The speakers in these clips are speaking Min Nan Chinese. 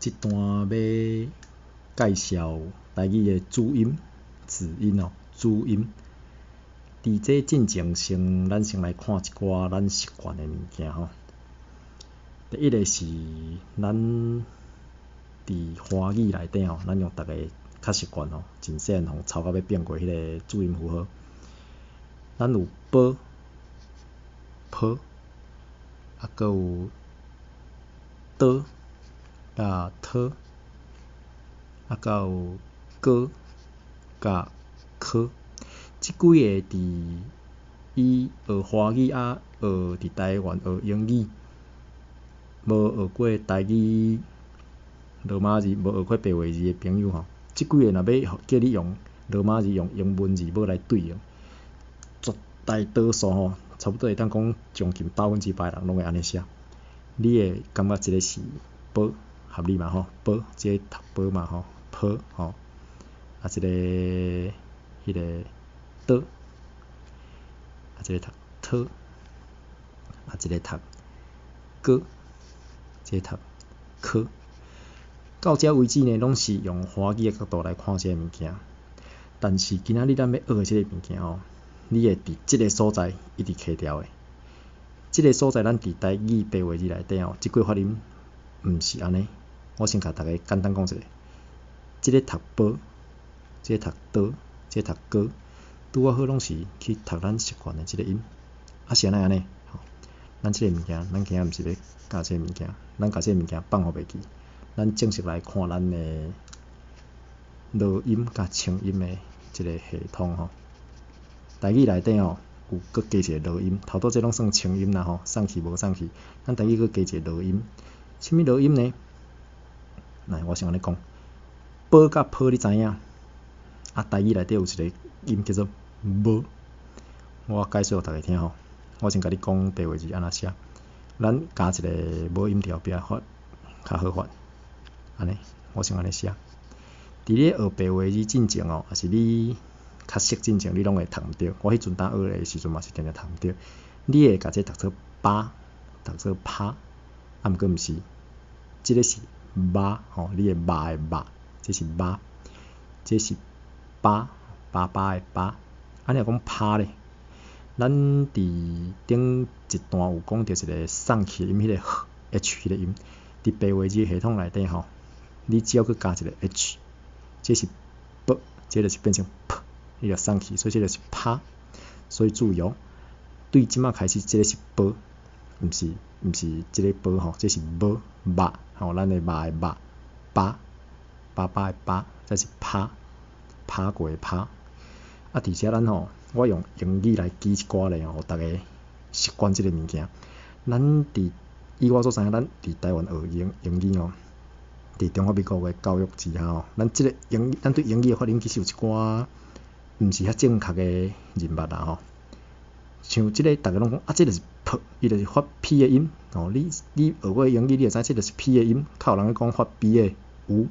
這段欲介紹台語的子音、子音哦，子音。佇這進前先，咱先來看一寡咱習慣的物件吼。第一个是咱佇華語內底吼，咱用逐个較習慣吼，真細漢予抄甲欲變過彼个注音符號。咱有 ㄅ、ㄆ，啊，閣有 ㄉ、佮 ㄊ，啊，閣有 ㄍ、佮 ㄎ。這幾个佇伊學華語啊，學佇台灣學英語，無學過台語羅馬字，無學過白話字的朋友吼，這幾个若欲叫你用羅馬字、用英文字母來對應，絕大多數吼，差不多會當講將近100%的人攏會按呢寫。你會感覺這个是 ㄅ 合理嘛吼？ㄅ這个讀 ㄅ 嘛吼，ㄆ 吼，啊，這个彼个 ㄉ，啊，這个讀 ㄊ，啊，這個讀 ㄍ，這個讀 ㄎ。到這為止呢，攏是用華語的角度來看這个物件。但是今仔日咱欲學的這个物件吼，你會佇這个所在一直卡著的。這个所在咱佇台語白話字內底吼，這句發音毋是按呢。我先共逐家簡單講一下。這个讀 ㄅ，這个讀 ㄉ，這个讀 ㄍ，拄仔好攏是去讀咱習慣的這个音。啊是按怎按呢？吼，咱這个物件，咱今仔毋是欲教這个物件，咱共這个物件放予袂記。咱正式來看咱的濁音佮清音的這个系統吼。台語內底吼有閣加一个濁音，頭拄這攏算清音啦吼，送去無送去。咱台語閣加一個濁音，啥物濁音呢？來，我先按呢講，ㄅ佮 ㄆ 你知影？啊，台語內底有一个音叫做 ㄇ，我解說予逐家聽吼。我先共你講白話字按怎寫，咱加一個母音佇後壁發較好發。按呢，我先按呢寫。佇咧學白話字進前哦，抑是你較熟進前，你攏會讀毋著。我彼陣當學的時陣嘛是定定讀毋著。你會共這讀做巴，讀做拍，啊毋過毋是，這个是肉吼，你的肉的肉，這是肉，這是爸，爸爸的爸。啊，你若講拍咧，咱佇頂一段有講著一个送氣的音，彼个 H 彼個音，佇白話字系統內底吼，你只要閣加一個 H，這是 B，這就是變成 P，伊就送去，所以這就是拍。所以注意哦，對這擺開始，這个是 ㄅ，毋是這个 ㄅ 吼，這是 ㄇ 肉吼，咱的肉的肉，爸，爸爸的爸，這是拍，拍過的拍。啊，佇遮咱吼，我用英語來記一寡咧吼，予逐家習慣這个物件。咱佇以我所知影，咱佇台灣學英英語吼，佇中華民國的教育之下吼，咱這个英，咱對英語的發音其實有一寡毋是遐正確的認捌啦吼。像這个，逐家攏講啊，這个是 P，伊就是發 P 的音吼。你學過英語，你就知這就是 P 的音，較有人咧講發 B 的有。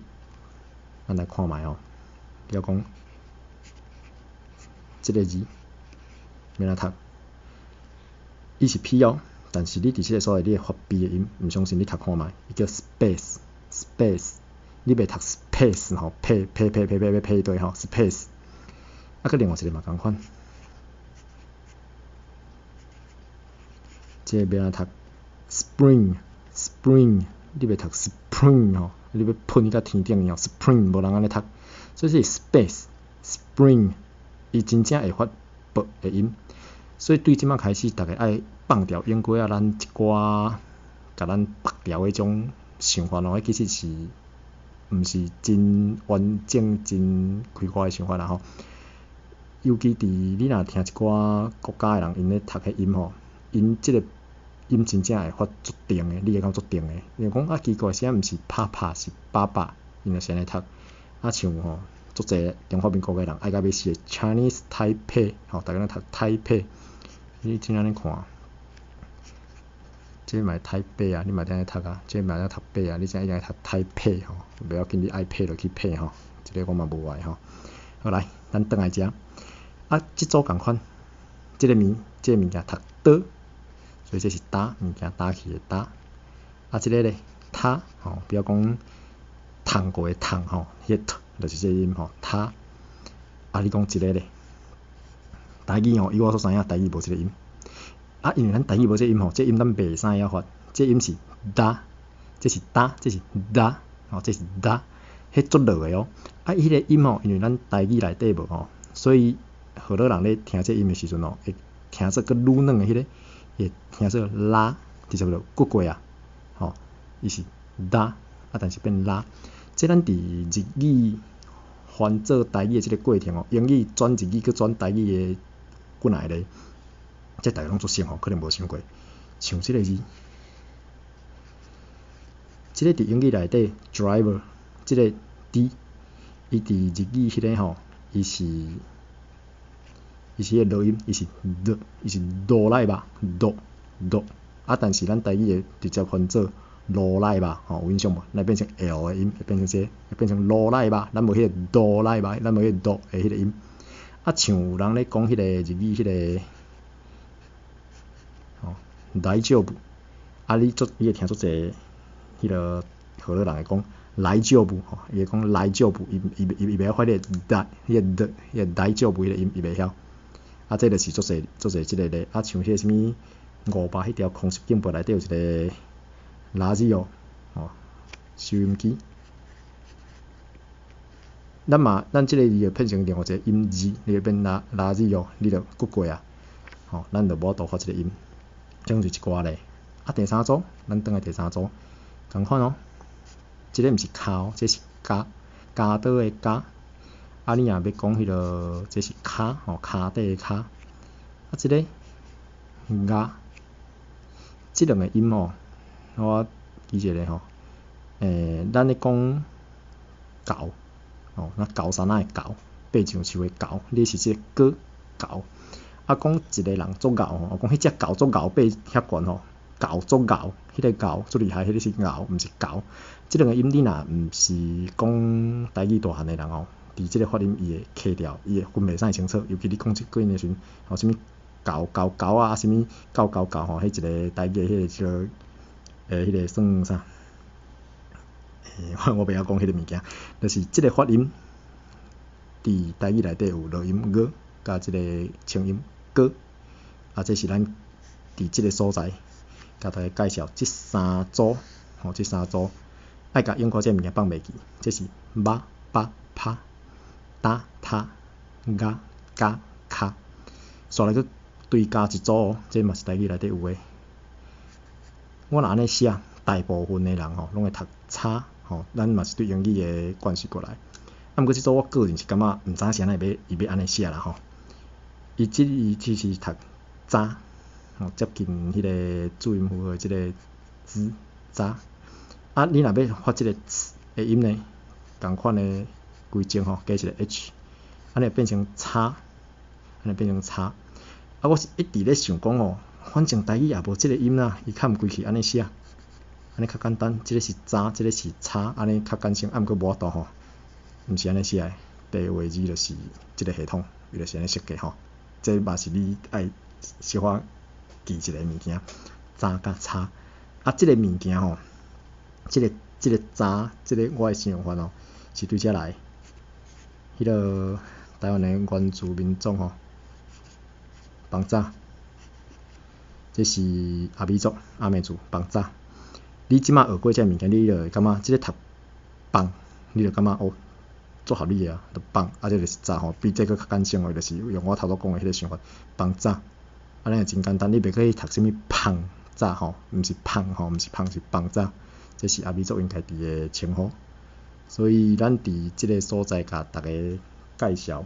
咱來看覓吼，比如講這个字，欲按怎讀？伊是 P 哦，但是你佇這个所在，你會發 B 的音，毋相信你讀看覓，伊叫 space，space，你袂讀 space 吼，p p p p p p 配對吼，space。啊，閣另外一个嘛仝款，這个欲按怎讀？spring，spring，你袂讀 spring 吼，你欲噴到天頂去吼，spring 無人按呢讀，所以是 space，spring，伊真正會發 B 的音。所以對這擺開始，逐家愛放掉用過啊，咱一寡共咱縛牢彼種想法吼，彼其實是毋是真完整、真開闊的想法啦吼。尤其佇你若聽一寡國家的人，𪜶咧讀彼音吼，𪜶這个音真正會發足重的，你會感覺足重的。你講啊奇怪，啥毋是拍拍是爸爸，𪜶就是按呢讀。啊像吼，足濟中華民國的人愛甲欲死的 Chinese Taipei 吼，逐家攏讀台北。你真按呢看，這嘛是台北啊，你嘛會按呢讀啊，這嘛會讀北啊，你知影一定愛讀台北吼，袂要緊，你愛配就去配吼，這个我嘛無礙吼。好來，咱轉來遮。啊，這組仝款，這个物件讀 ㄉ，所以這是焦，物件焦去的焦。啊，這个咧，他吼，比如講，蟲過的蟲吼，彼個 T 就是這個音吼，他。啊，你講這个咧？台語吼，以我所知影，台語無這个音。啊，因為咱台語無這個音吼，這個音咱袂使曉發。這個音是哒，這是哒，這是哒，吼，這是哒，彼足落的哦。啊，彼个音吼，因為咱台語內底無吼，所以河洛人咧聽這個音的時陣吼，會聽做閣愈軟的彼个，會聽做拉，直接就骨過啊，吼，伊是哒，啊，但是變拉。這咱佇日語翻做台語的這个過程哦，英語轉日語閣轉台語的幾若個例，這逐家攏足熟吼，可能無想過。像這个字，這个佇英語內底 driver，這个 D，伊佇日語彼个吼，伊是彼个濁音，伊是 D，伊是哆來吧，哆哆。啊，但是咱台語會直接翻做囉來吧，吼，有印象無？來變成 L 的音，會變成這個，會變成囉來吧，咱無彼個哆來吧，咱無彼個哆的彼個音。啊，像有人咧講彼個日語彼個，吼，大丈夫，啊，你足你會聽足濟彼个河洛人會講來丈夫，吼，伊會講來丈夫，伊袂曉發彼個大，彼個 D，彼個來丈夫彼個音，伊袂曉。啊，這就是足濟足濟這个例，啊，像彼個啥物500彼條空十警報內底有一个ラジオ，吼，收音機。咱嘛，咱這个字就變成另外一个音字，你就變ララジオ，你就閣過啊，吼，咱就無法度發這个音。這種就一寡咧。啊，第三組，咱轉來第三組，仝款哦。這个毋是跤哦，這是跤，鉸刀的鉸。啊，你若欲講彼个，這是跤吼，跤底的跤。啊，這个咬，這兩個音吼，我記一下吼。咱咧講猴，吼，那猴山仔的猴，爬上樹的猴，你是這个猴。啊，講一个人足𠢕吼，講彼隻猴足𠢕爬遐懸吼，猴足𠢕，彼个𠢕足厲害，彼个是𠢕，毋是猴。這兩個音你若毋是講台語大漢的人吼，佇這個發音伊會卡掉，伊會分袂使清楚。尤其你講這句的時陣，吼啥物猴猴猴啊，啥物狗狗狗吼，彼一个台語的彼个叫彼个算啥？我袂曉講彼个物件，就是這个發音佇台語內底有濁音ㄍ，佮這个清音ㄍ，啊，這是咱佇這个所在共大家介紹這三組，吼，這三組愛共永遠這个物件放袂記，這是肉、巴、帕、搭、塔、咬、加、跤，煞來閣追加一組哦，這嘛是台語內底有的。我若按呢寫，大部分的人吼攏會讀叉，吼，咱嘛是對英語的慣勢過來。啊，毋過這組我個人是感覺毋知影是按怎會欲伊欲按呢寫啦吼。伊這伊其實讀早，吼，接近彼个注音符號這个茲早。啊，你若欲發這个 ㄘ 的音呢，仝款的規則吼，加一个 h，按呢變成叉，按呢變成叉。啊，我是一直咧想講吼，反正台語也無這个音啦，伊較毋規氣按呢寫，按呢較簡單。這个是早，這个是叉，按呢較簡省。啊，毋過無法度吼，毋是按呢寫的，白話字就是這个系統，伊就是按呢設計吼。這嘛是你愛小可記一个物件，早佮叉。啊，這个物件吼，這个早，這个我的想法吼，是對遮來，彼个台灣的原住民族吼，放早，這是阿美族，阿美族放早。你這馬學過這个物件，你就會感覺這个讀放，你就感覺哦，足合理的啊，就放，啊，這就是早吼，比這閣較簡省哦，就是用我頭拄講的彼个想法，放早，按呢真簡單，你袂去讀啥物胖早吼，毋是胖吼，毋是胖是放早，這是阿美族𪜶家己的稱呼。所以咱佇這个所在共大家介紹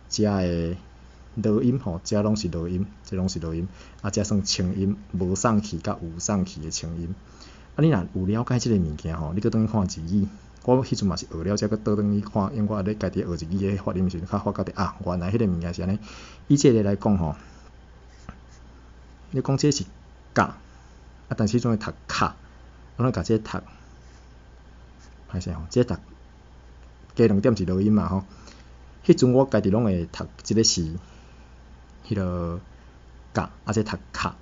遮的濁音吼，遮攏是濁音，這攏是濁音，啊，這算清音，無送氣佮有送氣的清音。啊，你若有了解這个物件吼，你閣轉去看日語。我彼陣嘛是學了才閣倒轉去看，因為我咧家己學日語的發音時陣，較發覺著啊，原來彼个物件是按呢。以這个來講吼，你講這是甲，啊，但是彼陣會讀卡，我攏共這个讀，歹勢吼，這个讀加兩點是濁音嘛吼。彼陣我家己攏會讀這个是彼个甲，啊，這個讀卡，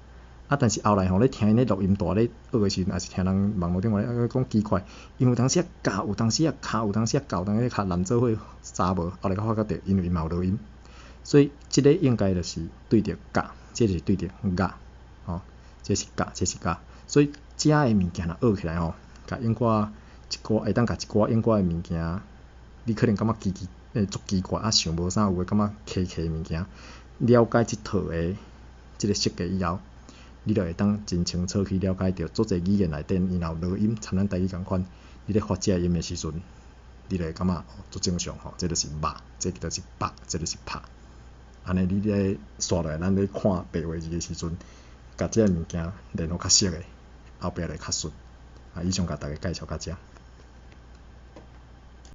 啊，但是後來吼，咧聽𪜶咧錄音帶咧學的時陣，抑是聽人網路頂話咧講奇怪，因有當時仔咬，有當時仔卡，有當時仔咬，有當時仔卡，連做伙查無，後來才發覺著，因為伊嘛有濁音，所以這个應該就是對著咬，這個是對著咬，吼，這是咬，這是咬，所以遮的物件若學起來吼，共應該一寡會當共一寡應該的物件，你可能感覺奇奇足奇怪，啊想無啥有的感覺奇奇的物件，了解這套的這个設計以後，你就會當真清楚去了解著，足濟語言內底，伊若有濁音，參咱台語仝款，你咧發這个音的時陣，你就會感覺足正常吼，這就是肉，這就是肉，這就是拍。按呢你咧紲落來，咱咧看白話字的時陣，共這个物件練予較熟的，後壁就會較順。啊，以上共大家介紹到遮。